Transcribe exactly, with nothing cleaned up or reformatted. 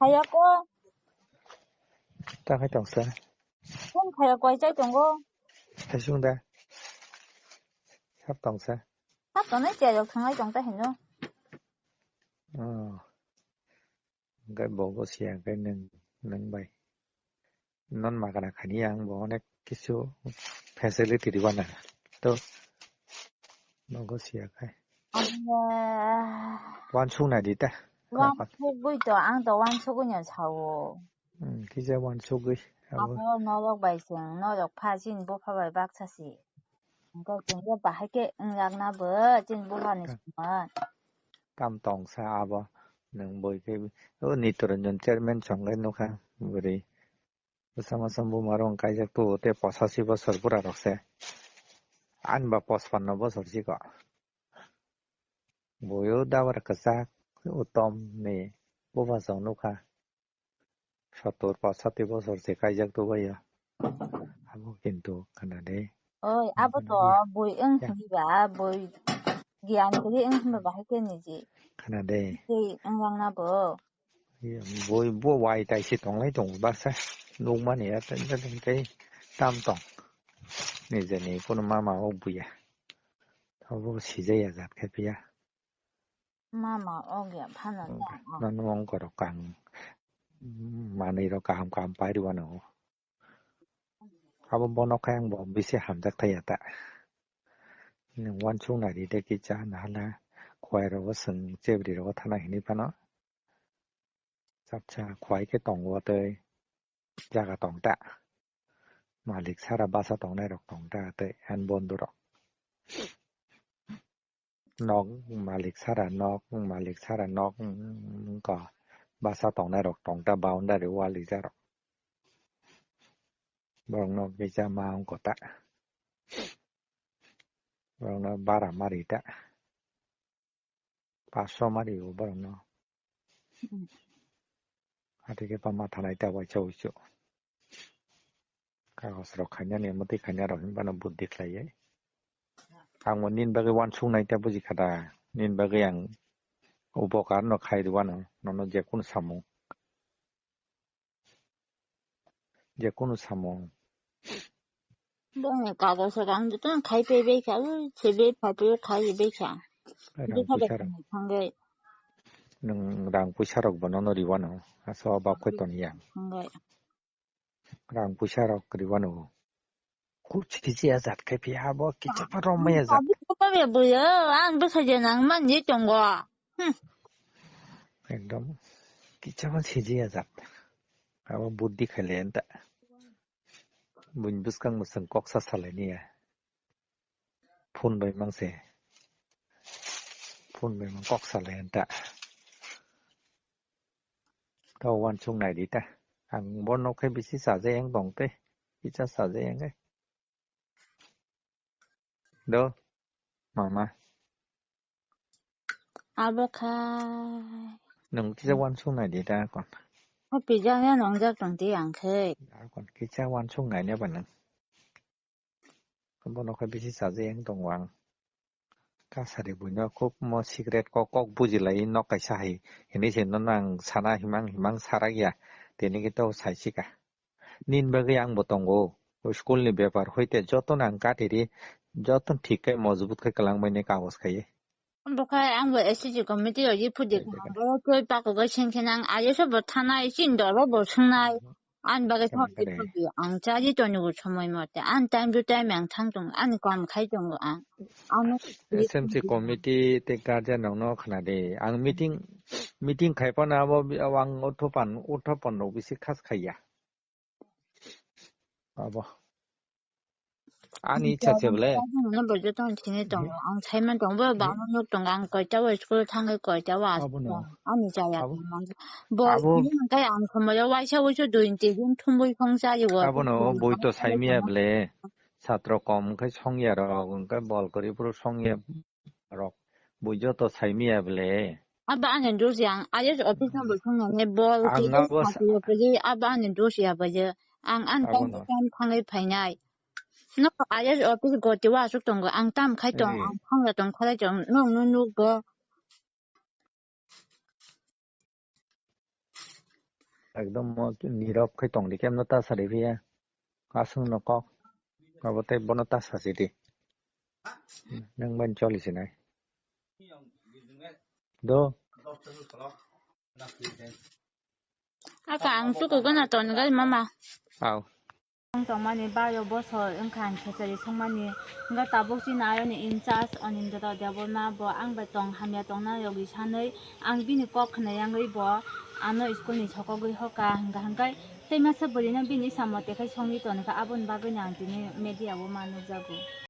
Khayako. Ta khai tongsa. Phone khayako, chai tongo. Khaisung da. Sab tongsa. Sab tongnai, chai rok thanglai tong ta hino. Oh. Hwnkhe bo bo siya hwnkhe nwng, nwng bai. Non magana khani ang bo onek kisu facility rwna. To bo bo siya khai. Abole. Wansuk nai di ta. Wansugwi to, ang to wansugwi no sao. Hmm, kisa wansugwi. Abo. Abo norok bai chwng, norok pha chini bupha bai baksa si. Hwnkhe chwng je bahai khe wngjakna bo chini buphani songma. Tam tong sa abo nwng boi khe o Nitoranjan chairman chwng khe nukha bwrwi. Bwsa masa buma rok kaijak tubu tei posashi bosor bura rok se. Ani ba pospanno bosor si kok. Boi o dabar kwchak utom ni bupha chwng nukha. Sottor pachati bosor se kaijak tubaiya. Abo kintu khana de. Oi, abo to boi wng hwnba, boi giyan kwrwi wng hwnba bahai khe niji. Khana de. Tei wng langna bo. Boi bo wai tai se tonglai tongo baksa. Nukmani ya tei tam tong. Nijeni kono mama o buya. Abo sijaya jat khe phiya. Mama, o ge phano ta. Nang nung ongkorok kang manwi rok kaham kaham pai rwano. Abo bono khe ang bo bisi hamjak thaya ta. Nwng wansuk nai di de kisa nahala khwai rogo swng chebri rogo thana hinwi phano. Chapsa khwai khe tongo tei jaga tong ta. Malik sara basa tongnai rok tong ta tei ani bondhu rok. Nok malik sara nok, malik sara nok, wngkha basa tongnai rok tong ta, boundary wall rijak rok. Borok nok kisa ma wngkha ta. Borok no bara mari ta. Paso mari o borok no. Hmm. Ati khe pama thanai ta waisa wuisu. Kagos rok khainani, mwtwi khaina rok hinba no buddhi khlai. Ang bo nini bagwi wansuk nai ta buji kha da. Nini bagwi ang upokar no khai rwano, nono je kunu samung. Je kunu samung. Bongni kagos rok ang jotono khai paibai kha, ui, sebe phatwi khai bai kha. Rang puisa rok. Thangwi. Nwng rang puisa rok bo nono riwano, asa o bak khe toni ya. Thangwi. Rang puisa rok riwano. Kuch kisi ajat khe phiya bo kicha pha romai ajat. Abi ko pa be buyo, ang bwkha je nang man je tongo. Hmm. Ekdom kicha pha siji ajat. Abo buddhi khaile enta. Buini bwskang mwswng kok sa salai niya. Phone bai mang se. Phone bai mang kok salai enta. Tao wansuk nai di ta. Ang bono khe bisi sajai yang tong tei. Kicha sajai yang khe. Do, mama. Abo kha. Nwng kisa wansuk nai di ta kon. O pijak ya nongjak tong di ang khe. Kon kisa wansuk nai ne ba nwng. Bono khe bisi sajai yang tongo ang. Kasari buino khub mo secret kok, kok bujilai nok kaisa hai. Hini se nono ang sana himang himang sarak ya. Tini khe to saisika. Nini bagwi ang bo tongo. O school ni bepar hoite jotono ang katiri, jotono thik khe mojbut khe kwlangmani kagos khai. Bo khai ang bo S C committee o ye phuji kha. Bo twi pakogo seng khe nang ayo se bo thanai, chin doro bo swngnai. Ani bagwi thok di thok di ang chaji toni bo somoi mote. Ani time to time ang thang tongo, ani kam khai tongo ang. Ano S M C committee tei guardian rok no khna di. Ang meeting, meeting khai phano abo bi-, ang uthopan, uthopan rok bisi khas khaiya. Abo. Ani icha se bole. Ang bo joto ang sini tongo. Ang saiman tongo, bo bangma nok tongo. Ang koita o school thangwi koita o asuk tongo. Ani chaya tongo. Bo abo. Hwnkhe ang somoi o waisa wuisu dui tin din thumwi phang chayo. Abono boi to saimiya bole. Satro kom wngkhe songya rok, wngkhe bol kwrwi phuru songya rok. Bui joto saimiya bole. Abo ani dos ya, ang I S office no bo thangna ne bol ang kisa abo sa-, sakri kwrwi, abo ani dos ya bai je. Ang ani time to time thangwi phainai. No I S office goti wa asuk tongo, ang tam khai tong, ang thangya tong, khalai tong, no, no, no, bo. Ekdom mo nirok khai tong di, kemno ta sari phiya. Aswng no kok. Abo tei bono ta sasi di. Nang ban choli sinai. Do. Aka ang tuku gana ton gal mama. Au. Ang tongmani bayo bosor wngkha ang khechari songmani. Hingkhe tabuk chini ayoni in charge Anindra Debbarma bo ang bai tong hamya tongna yogwi sanwi ang bini kok khna yangwi bo ano school ni sokogwi hoka hingkha hingkhe tei masa bwrwino bini samung tei khai songwi tongkha aboni bagwino ang tini media o ma nukjago.